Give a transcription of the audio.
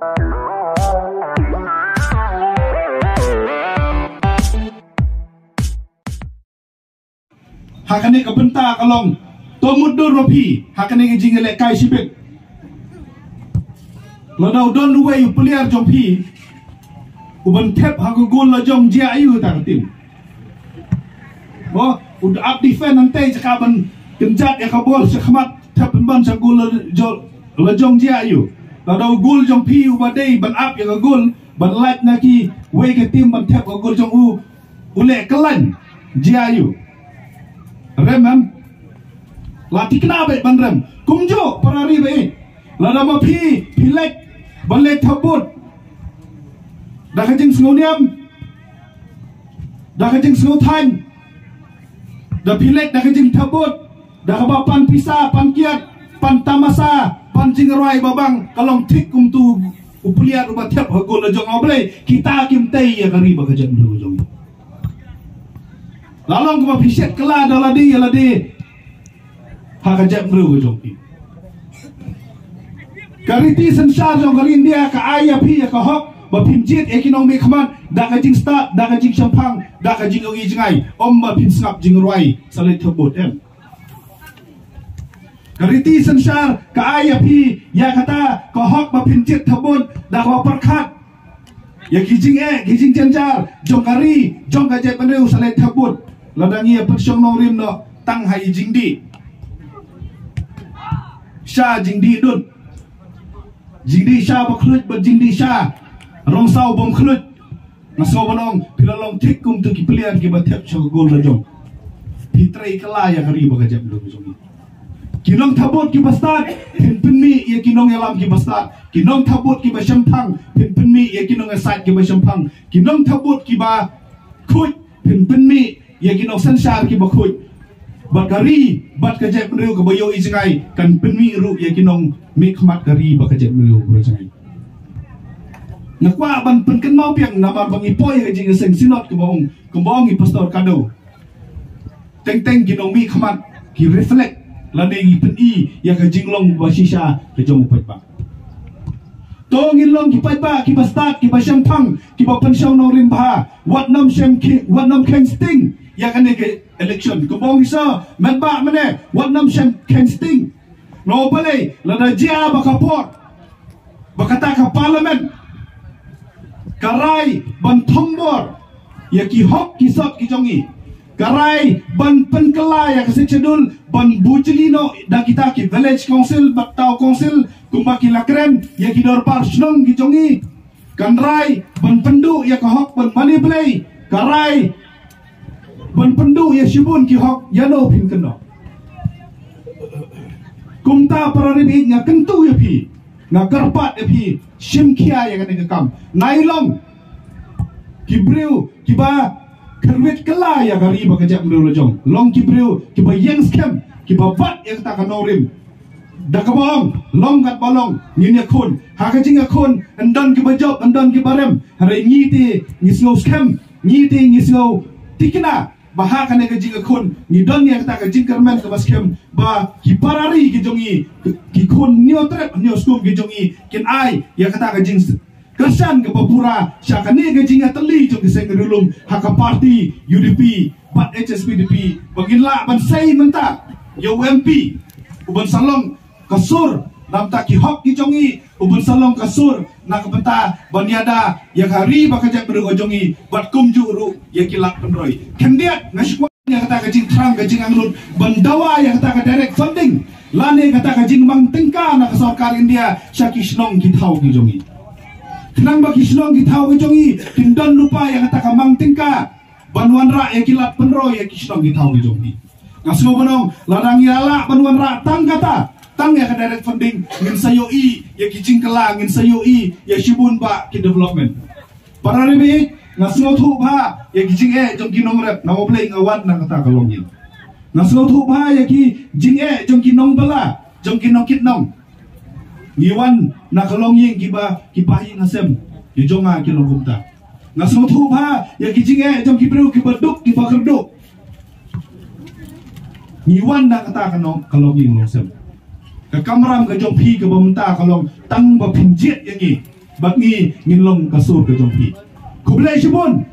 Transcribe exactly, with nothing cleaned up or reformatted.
Ha kane ka bynta ka long, to mutdur ma phi ha kane ka jingïalehkai shibit. Lada u don uwei u player jong phi u ban thep ha ka gol la jong, jia aiu kata ka tim? Mo, u ap defend nangta, jaka ban kynjat ïa ka bol sha khmat, thep pynban sha gol la jong, la jong, jia aiu? Lada u gol jong phi u ba dei ban ap ïa ka gol, ban lait na kiwei ka tim ban thep ka gol jong u, u leh kyllain, jia aiu? Rem em? La thikna beit ban rem. Kumjuh para ri beit. Lada ma phi, phi leit ban leit thep vote da ka jingsngewniam, da ka jingsngewthuh, da phi leit da ka jingthep vote da kaba pan pisa, pan kiad, pan tamasa, pan jingrwai ba bang, ka long thik kumtu u player u ba thep ha gol la jong. Aw Blei, kita kim tei ïa ka ri bad ka jaitbynriew jong ngi. La long kaba phi shet kylla da lade ïa lade ha ka jaitbynriew ka jong phi. Ka riti synshar jong ka ri India ka ai ïa phi ïa ka hok ba phin jied ïa ki nongmihkhmat da ka jingstad, da ka jingshemphang, da ka jingïohi jngai, ym ba phin sngap jingrwai sa leit thep vote, em? Ka riti synshar ka ai ïa phi ïa kata ka hok ba phin jied thep vote da kaba pyrkhat ïa ki jingeh, ki jingjynjar jong ka ri, jong ka jaitbynriew sa leit thep vote. Lada ngi ïa pynshong nongrim noh tang ha i jingdih sha, jingdih dud, jingdih sha ba khluit bad jingdih sha rong saw bym khluit, nga sngew ban ong phi la long thik kumtu ki player kiba thep sha ka gol la jong. Phi trei kylla ïa ka ri bad ka jaitbynriew ka jong ngi. Ki nongthep vote kiba stad, phin pynmih ïa ki nongïalam kiba stad. Ki nongthep vote kiba shemphang, phin pynmih ïa ki nongïasaid kiba shemphang. Ki nongthep vote kiba khuid, phin pynmih ïa ki nongsynshar kiba khuid. Bad ka ri bad ka jaitbynriew kaba ïohi jngai kan pynmih ruh ïa ki nongmihkhmat ka ri bad ka jaitbynriew kaba jngai. Nga kwah ban pynkynmaw biang namar ba ngi poi ha ka jingïaseng Synod kaba ong, kumba ong i Pastor Kado. Teng teng ki nongmihkhmat ki reflect lane ngi pyni ïa ka jinglong ba shisha ka jong u paidbah. To ngin long ki paidbah kiba stad, kiba shemphang, kiba pynshong nongrim bha. Wat nym shem ki, wat nym kheiñ sting ïa kane ka election. Kumba ong i Sir Metbah mynne, wat nym shem kheiñ sting. Namar balei? Lada jia ba ka por ba kata ka Parliament ka rai ban thombor ïa ki hok ki sot ki jong ngi, ka rai ban pynkylla ïa ka Sixth Schedule, ban bujli noh da kita ki Village Council bad Town Council kumba ki la kren ïa ki dorbar shnong ki jong ngi, kan rai ban pynduh ïa ka hok ban mane Blei, ka rai ban pynduh ïa shibun ki hok. Ïano phin kynnoh? Kumta para ri baieit, nga kyntu ïa phi, nga kyrpad ïa phi, shim khia ïa kane ka kam. Nai long ki briew kiba kyrwit kylla ïa ka ri bad ka jaitbynriew la jong. Long ki briew kiba ïeng skhem, kiba bat ïa kata ka nongrim. Da kaba ong long katba long, ngin ïakhun. Ha ka jingïakhun yn don kiba jop, yn don kiba rem. Hynrei ngi te ngi sngew skhem, ngi te ngi sngew thikna ba ha kane ka jingïakhun ngi don ïa kata ka jingkyrmen kaba skhem ba ki para ri ki jong ngi, ki khun hynñiew trep hynñiew skum ki jong ngi kin ai ïa kata ka jingkyrshan kaba pura sha kane ka jingïatylli jong ki seng riewlum ha ka party U D P bad H S P D P, ba ngin lah ban sei mynta ïa u M P u ban sa long ka sur na bynta ki hok ki jong ngi, u ban sa long ka sur na ka bynta ban ïada ïa ka ri bad ka jaitbynriew ka jong ngi, bad kumjuh ruh ïa ki lad pynroi. Khyndiat nga shu kwah ïa kata ka jingthrang ka jingangnud ban dawa ïa kata ka direct funding lane kata ka jingmang tyngka na ka sorkar India sha ki shnong ki thaw ki jong ngi. Khnang ba ki shnong ki thaw ki jong ngi kin don lypa ïa kata ka mang tyngka ban wanrah ïa ki lad pynroi ïa ki shnong ki thaw ki jong ngi. Nga sngew ban ong lada ngi la lah ban wanrah tang kata, tang ïa ka direct funding, ngin sa ïohi ïa ki jingkylla, ngin sa ïohi ïa shibun bah ki development. Para ri baieit, nga sngewthuh bha ïa ki jingeh jong ki nongrep, namar balei nga wan na kata ka longïing. Nga sngewthuh bha ïa ki jingeh jong ki nongbylla, jong ki nongkit nong. Ngi wan na ka longïing kiba, kiba ïing hasem, ki jong nga ki long kumta. Nga sngewthuh bha ïa ki jingeh jong ki briew kiba duk kiba kyrduh. Ngi wan na kata ka nong, ka longïing longsem. Ka kamram ka jong phi kaba mynta ka long tang ba phin jied ïa ngi. Bad ngi ngin long ka sur ka jong phi. Khublei shibun.